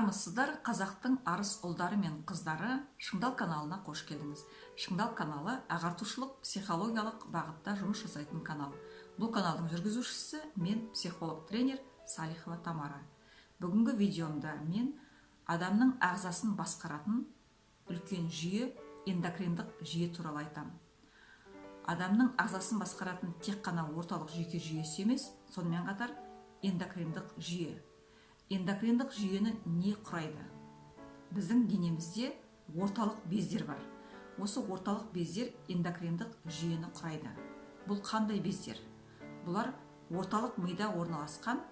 Армысыздар, қазақтың арыс ұлдары мен қыздары! Шыңдал каналына қош келдіңіз! Шыңдал каналы – ағартушылық, психологиялық бағытта жұмыс жасайтын канал. Бұл каналдың жүргізушісі мен, психолог тренер Салихова Тамара. Бүгінгі видеомда мен адамның ағзасын басқаратын үлкен жүйе, эндокриндық жүйе туралы айтамын. Адамның ағзасын басқаратын тек қана орталық жүйке жүйесі емес, сонымен қатар эндокриндық жүйе. Эндокриндық жүйені не құрайды? Біздің денемізде орталық бездер бар. Осы орталық бездер эндокриндық жүйені құрайды. Бұл қандай бездер? Бұлар орталық мида орналасқан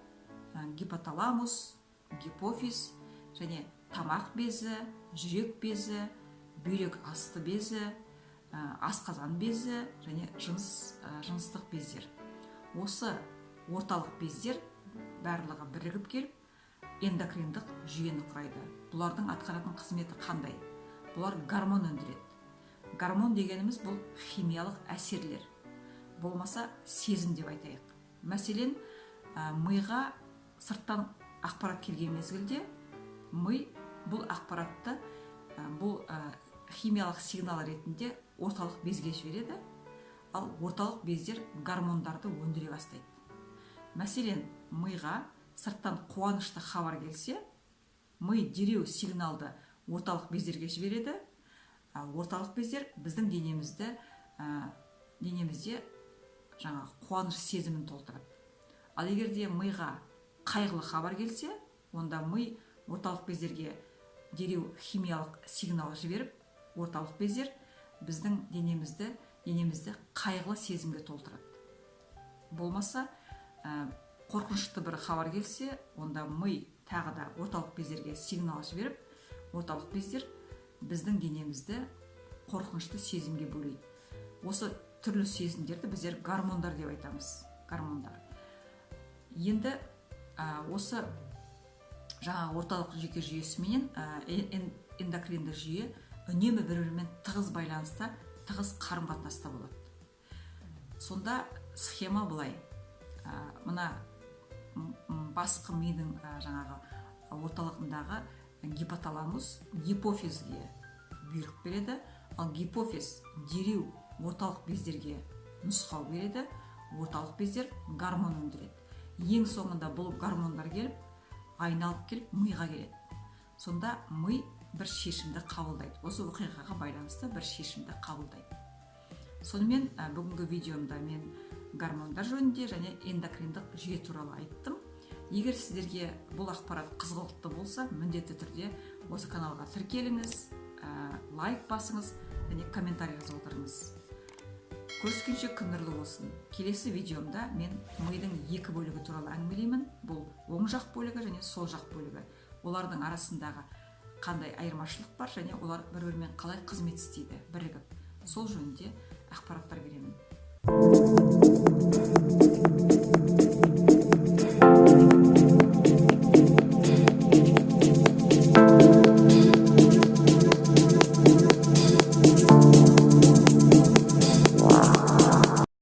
гипоталамус, гипофиз және тамақ безі, жүрек безі, бүйрек асты безі, асқазан безі және жыныстық бездер. Осы орталық бездер барлығы бірігіп келіп, эндокриндық жүйені құрайды. Бұлардың атқаратын қызметі қандай? Бұлар гормон өндіреді. Гормон дегеніміз – бұл химиялық әсерлер, болмаса сезім деп айтайық. Мәселен, миға сырттан ақпарат келген мезгілде ми бұл ақпаратты бұл химиялық сигнал ретінде орталық безге жібереді, ал орталық бездер гормондарды өндіре бастайды. Мәселен, миға сырттан қуанышты хабар келсе, ми дереу сигналды орталық бездерге жібереді, ал орталық бездер біздің денемізде жаңағы қуаныш сезімін толтырады. Ал егер де миға қайғылы хабар келсе, онда ми орталық бездерге дереу химиялық сигнал жіберіп, орталық бездер біздің денемізді қайғылы сезімге толтырады. Болмаса қорқынышты бір хабар келсе, онда ми тағы да орталық бездерге сигнал жіберіп, орталық бездер біздің денемізді қорқынышты сезімге бөлейді. Осы түрлі сезімдерді біздер гормондар деп айтамыз. Гормондар. Енді осы жаңағы орталық жүйке жүйесіменен эндокринді жүйе үнемі бір бірімен тығыз байланыста, тығыз қарым қатынаста болады. Сонда схема былай: мына басқы мидың жаңағы орталығындағы гипоталамус гипофизге бұйрық береді, ал гипофиз дереу орталық бездерге нұсқау береді, орталық бездер гормон өндіреді. Ең соңында бұл гормондар келіп, айналып келіп, миға келеді. Сонда ми бір шешімді қабылдайды, осы оқиғаға байланысты бір шешімді қабылдайды. Сонымен, бүгінгі видеомда мен гормондар жөнінде және эндокриндық жүйе туралы айттым. Егер сіздерге бұл ақпарат қызғылықты болса, міндетті түрде осы каналға тіркеліңіз, лайк басыңыз және комментарий жазып отырыңыз. Көріскенше күн нұрлы болсын! Келесі видеомда мен мидың екі бөлігі туралы әңгімелеймін. Бұл оң жақ бөлігі және сол жақ бөлігі. Олардың арасындағы қандай айырмашылық бар және олар бір бірімен қалай қызмет істейді бірігіп, сол жөнінде ақпараттар беремін.